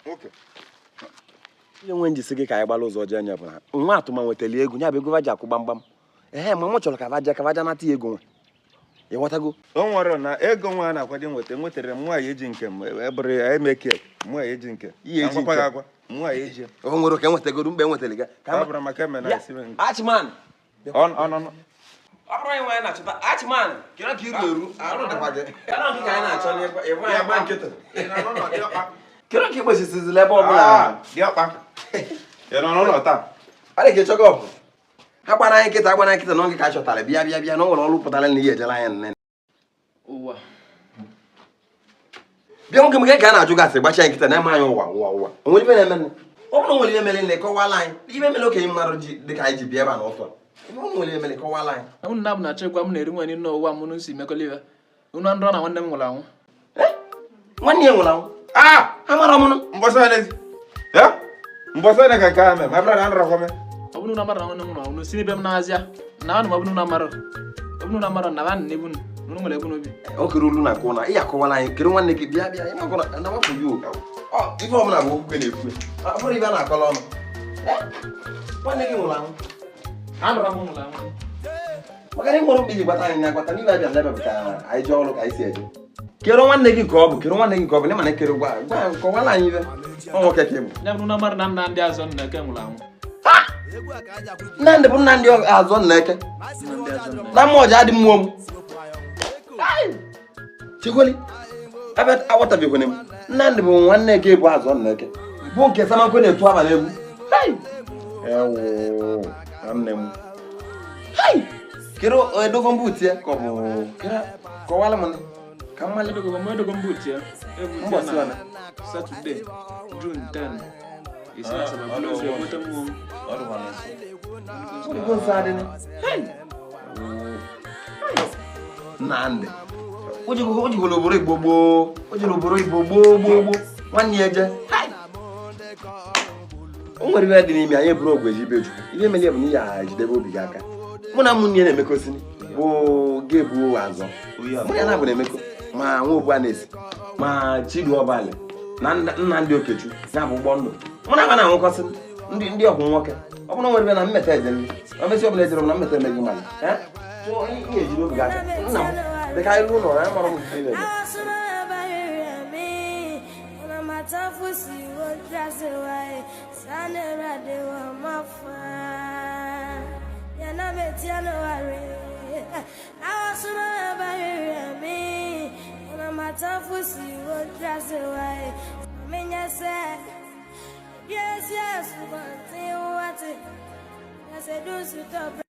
Nwoke. Ihe nwe njisi gị ka anyị gbara ụzọ jee nye bụ na nwa atụma nwetara ego ya bụ ego vaji akwụ gbamgbam. Ehe, ma mụ chọrọ ka vaja nata ya ego nwe, ịghọtago? O nwere na ego nwa a na-akwado nweta, nwetara m nwaanyị eji nke m ebụrụ ya emeke nwaanyị eji nke. Ihe eji Agwakwa nke. gị agwa nwaanyị eji ya. O nwere ka enwetagoro mgbe enwetara gị ka Ọ bụrụ maka eme na esi m. Achịman. Ọ ọ nọ. Ọ bụrụ anyị nwaanyị na-achọta Achịman, kedu ka iru eru arụ dịkwa gị? Kedu ka anyị na-achọ n'ịgba ịgba anyị gba nkịtị? Kedu ka ikpesisizila ebe ọbụla? Diọkpa. Ị nọ n'ụlọ taa? Ọ dị ka ịchọga ọgụ. Ha gbara anyị nkịta, agbara anyị nkịta n'oge ka a chọtara. Bịa, bịa, bịa na o nwere ọrụ pụtara na ihe ejela anyị nne. Ụwa. Bịa nwoke m, ka a na-ajụ gasị gbachi anyị nkịta na-eme anyị ụwa, ụwa, ụwa. O nwere ife na-eme nne? Ọ bụrụ na o nwere ihe mere nne, kọwala anyị ife mere okenye mmadụ ji dị ka anyị ji bịa ebe a n'ụtọ. Ife ọ nwere ihe mere, kọwala anyị. Unu na-abụ na chekwa m na-eri nwa n'ime ụwa m unu si mekọla ibe. Unu andụrọ na nwanne m nwụrụ anwụ. Nwanne ya nwụrụ anwụ? Ah! Amara m nụ. Mbọsị a n'ezi. Ya? Mbọsị a ka nke a mee. Ma bụrụ na anọrọkwa m. Ọ bụrụ na amara na nwanne m nwụrụ anwụ, unu si n'ebe m na-azịa. Na anụ ma ọ bụrụ na amara. Ọ bụrụ na amara na ba na ebu unu nwere ebu n'obi. O kere olu na akụ na ị akọwala anyị kere nwanne gị. Bịa, bịa, ịmakọ na wapụ ya o. Ọ ife ọbụla bụ okwu na-ekwu, ọ bụrụ ife a na-akọla ọnụ. Eh? Nwanne gị nwụrụ anwụ? Anụrụ m nwụrụ anwụ. Maka na ị nwere mkpa iji gbata anyị na-agbata n'ibe abịa n'ebe bụ ka anyị jee ọrụ ka anyị si eje. Kere nwanne gị ka ọ bụ, kere nwanne gị ka ọ bụ na mana kere gwa gwa kọwala anyị ibe ọ nwoke ka ị bụ. Ya bụrụ na amara na nna ndị azọ nna eke nwụrụ anwụ. Nnamdị bụ Nnamdị azọ nna eke. Nna ndị azọ nna. Na mmụọ ji adị mmụọ m chekweli ebe aghọtabeghị m. Nnamdị bụ nwanne eke bụ azọ nna eke bụ nke samanko na-etu abalị egwu. Hai! Ewu nwanne m. Hai! Kedu edogo mbụ tie ka ọ bụ kere kọwala m ka mmalị. Edogo m, edogo m buut ya. Ebuut ya Mbọsị na ole? Saturday, June 10. Isi Asaba bụrụ ozu ebute mmụọ m. Ogo nsọ adịnị. Hai! Nnamdị o jigoro obodo Igbo gboo, o jiri obodo Igbo gboo gboo gboo nwanne ya eje. Hai! O nwere ihe dị n'ime anyị eburu ogwe ji ibe Chukwu. Ihe mere ya bụ na ihe ejidebe obi gị aka. Mụ na ụmụnne ya na-emekọsini bụ ga-ebu azọ mụ ya na-abụ na-emekọ ma nwa ogbu a na-esi ma Chidu Ọbalị na Nnamdị Okechu ya bụ ụgbọ ndụ mụ na ha na-anwụkọsị ndị ndị ọgwụ nwoke. Ọ bụrụ na nwere ebe na mmeta ejeli omesi ọbụla ejere m na mmeta emeghị mmadụ. Eh? So, ị ga-ejide obi gị aka nna m dịka anyị ruo ụlọ ya mara m nke ị na-eme. Yes, yes, one thing, what it. I said, do